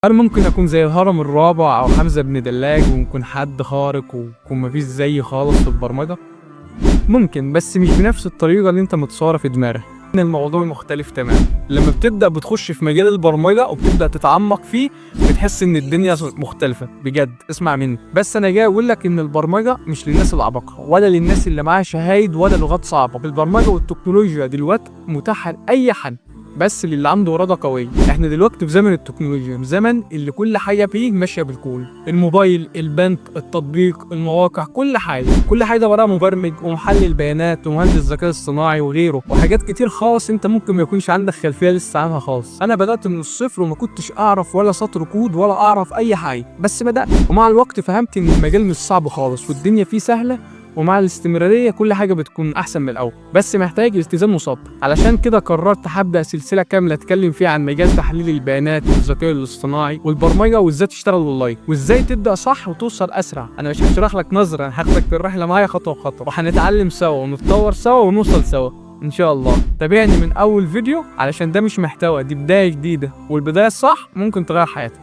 هل ممكن اكون زي الهرم الرابع او حمزة بن دلاج ونكون حد خارق ويكون مفيش زيي خالص في البرمجة؟ ممكن، بس مش بنفس الطريقة اللي انت متصورة في دماغك. ان الموضوع مختلف تماما. لما بتبدا بتخش في مجال البرمجة وبتبدا تتعمق فيه بتحس ان الدنيا مختلفة بجد. اسمع مني بس، انا جاي اقول لك ان البرمجة مش للناس العباقرة ولا للناس اللي معاها شهايد ولا لغات صعبة. البرمجة والتكنولوجيا دلوقتي متاحة لاي حد، بس للي عنده إرادة قوية. احنا دلوقتي في زمن التكنولوجيا، في زمن اللي كل حاجة فيه ماشية بالكود. الموبايل، البنك، التطبيق، المواقع، كل حاجة، كل حاجة وراها مبرمج ومحلل بيانات ومهندس ذكاء اصطناعي وغيره، وحاجات كتير خالص انت ممكن ما يكونش عندك خلفية لسه عنها خالص. انا بدأت من الصفر وما كنتش اعرف ولا سطر كود ولا اعرف اي حاجة، بس بدأت، ومع الوقت فهمت ان المجال مش صعب خالص والدنيا فيه سهلة، ومع الاستمرارية كل حاجة بتكون أحسن من الأول، بس محتاج التزام وصبر. علشان كده قررت هبدأ سلسلة كاملة أتكلم فيها عن مجال تحليل البيانات والذكاء الاصطناعي والبرمجة، وإزاي تشتغل أونلاين، وإزاي تبدأ صح وتوصل أسرع. أنا مش هشرح لك نظرة، أنا هاخدك في الرحلة معايا خطوة بخطوة، وهنتعلم سوا ونتطور سوا ونوصل سوا إن شاء الله. تابعني من أول فيديو، علشان ده مش محتوى، دي بداية جديدة، والبداية الصح ممكن تغير حياتك.